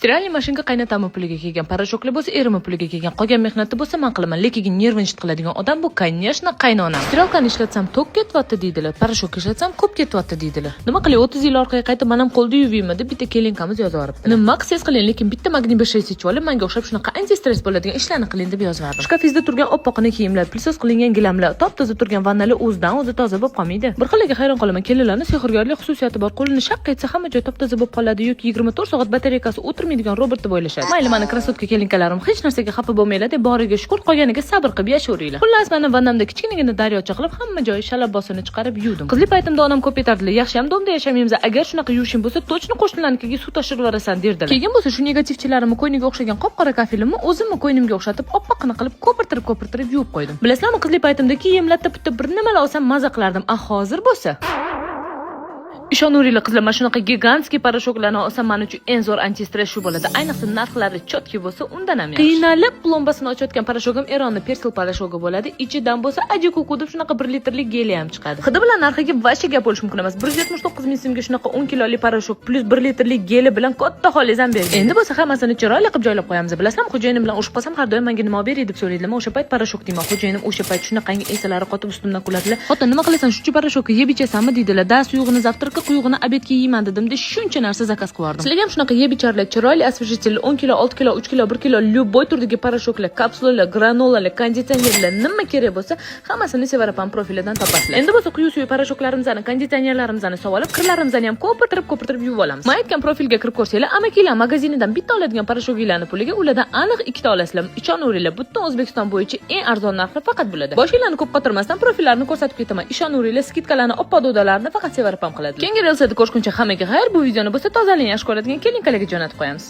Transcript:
Стиральный mashinka qaynotamni puliga kelgan, порошок lar bo'lsa erimni puliga kelgan, qolgan mehnatni bo'lsa man qilaman, lekin нервничать qiladigan odam bu, конечно, qaynonam. Стиралка ni ishlatsam, tok ketyapti deydilar, порошок ishlatsam, ko'p ketyapti deydilar. Nima qilay, 30 yil orqaga qaytib man ham qo'lda yuvaymi, deb bitta kelinkamiz yozib yuboribdi. Nima qilsangiz qiling, lekin bitta Magni B6 ichib olib, manga o'xshab shunaqa антистресс bo'ladigan ishlarni qiling, deb yozib yubordim. Shkafingizda turgan oppoqina kiyimlar, пылесос qilingan gilamlar, top toza turgan vannalar o'zidan o'zi toza bo'lib qolmaydi. Bir xiliga hayron qolaman, kelinlarni sehrgarlik xususiyati bor, qo'lini shaqqa etsa, hamma joy top toza bo'lib qoladi yoki 24 soat batareykasi o'tirmaydigan robot deb o'ylashadi. Mayli, mani красотка kelinkalarim, hech narsaga xafa bo'lmanglar deb, boriga shukur, qolganiga sabr qilib yashayveringlar. Xullas, mana vannamda kichkinagina daryocha qilib, hamma joyi shalabbosini chiqarib yuvdim. Qizlik paytimda onam ko'p aytardilar: "Yaxshiyam дом da yashamaymiz, agar shunaqa yuvishing bo'lsa, точно qo'shnilarnikiga suv toshirib yuborasan", derdilar. Keyin bo'lsa shu negativchilarimni ko'yniga o'xshagan qop qora kafilimni o'zimni ko'ynimga o'xshatib, oppoqqina qilib, ko'pirtirib ko'pirtirib yuvib qo'ydim. Bilasizlarmi, qizlik paytimda kiyim latta putta bir nimalar olsam, maza qilardim, a hozir bo'lsa, ishonaveringlar, qizlar, mana shunaqa гигантский порошок larni olsam, man uchun eng zo'r антистресс shu bo'ladi. Ayniqsa narxlari чёткий bo'lsa, undan ham yaxshi. Qiynalib plombasini ochayotgan порошок im Eronni Persil порошок i bo'ladi. Ichidan bo'lsa aji kuku deb shunaqa 1 litrlik geli ham chiqadi. Hidi bilan narxiga вообще gap bo'lishi mumkin emas. 179 ming so'mga shunaqa 10 kilolik порошок плюс 1 litrlik geli bilan katta xolingiz ham bergan. Endi bo'lsa hammasini chiroyli qilib joylab qo'yamiz. Bilasizlarmi, xo'jayinim bilan urushib qolsam, har doim menga nima olib bering deb so'raydilar. Men o'sha payt порошок deyman. Xo'jayinim o'sha payt shunaqangi ensalari qotib, ustimdan kuladilar. "Xotin, nima qilasan, shuncha порошок ni yeb ichasanmi?" deydilar. "Да, suyug'ini завтрак ka, quyug'ini обед ga yeyman", dedimda, shuncha narsa заказ qilib yubordim. Sizlarga ham shunaqa yeb icharlar, chiroyli освежитель, 10 kilo, 6 kilo, 3 kilo, 1 kilo, любой turdagi порошок lar, kapsulalar, granulalar, konditsionerlar, nima kerak bo'lsa, hammasini Sevara opam profilidan topasizlar. Endi bo'lsa quyi suvi порошок larimizni, konditsionerlarimizni solib, kirlarimizni ham ko'pirtirib ko'pirtirib yuvib olamiz. Men aytgan profilga kirib ko'rsanglar, amakiylar magazinidan bitta oladigan порошок inglarni puliga ulardan aniq ikkita olasizlar. Ishonaveringlar, butun O'zbekiston bo'yicha eng arzon narxli faqat bo'ladi. Boshinglarni ko'p qotirmasdan profillarni ko'rsatib ketaman. Ishonaveringlar, скидка larni, oppoq dodalarni faqat Sevara opam qiladi. Keyingi reelslarda ko'rishguncha hammaga xayr. Bu videoni bo'lsa tozalikni yaxshi ko'radigan kelinkalarga jo'natib qo'yamiz.